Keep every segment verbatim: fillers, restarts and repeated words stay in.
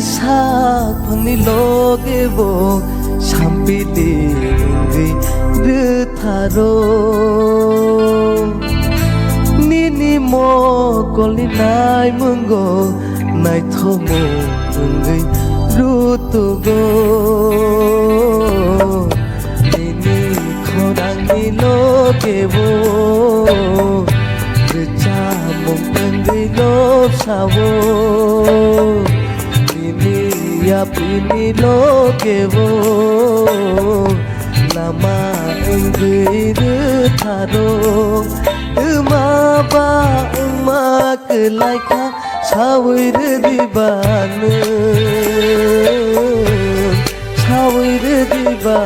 Saphangni loge bo sampili wngwi rwtharo. Nini mokolni naimungo naithokmung wngwi rwtugo. Nini khorangni loge bo rwchapmung wngwi lobsao. Nini yapini loge bo lama wngwi rwtharo. Wngma ba wngma kwlai kha sawi rwdi ba nwng, sawi rwdi ba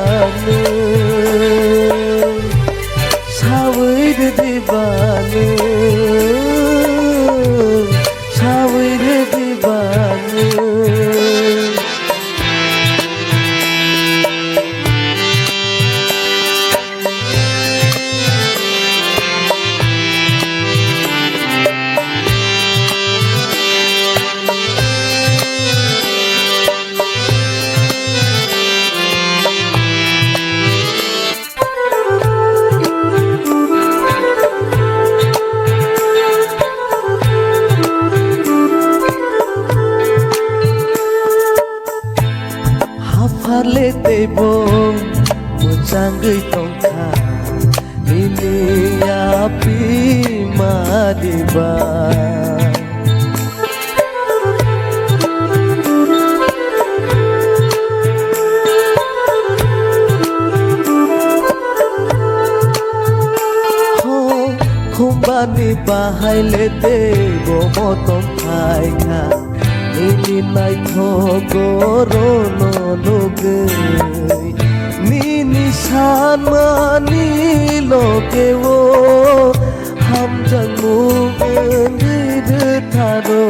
nwng, sawi rwdi ba nwng, sawi rwdi ba nwng. Hapharle teibo mwchangwi tongkha nini yapri mariba. Khumbani bahaile teibo motom phaikha. Nini naithok gorono nugwi, nini sanmani logeo hamjakmung wngwi rwtharo.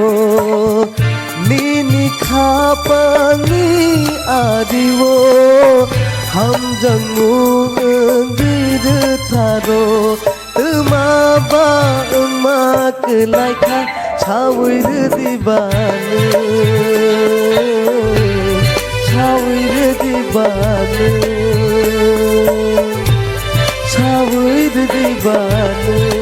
Nini khapangni ario hamjakmung wngwi rwtharo. Wngma ba wngma kwlai kha sawi rwdi ba nwng, sawi rwdi ba nwng, sawi rwdi ba nwng.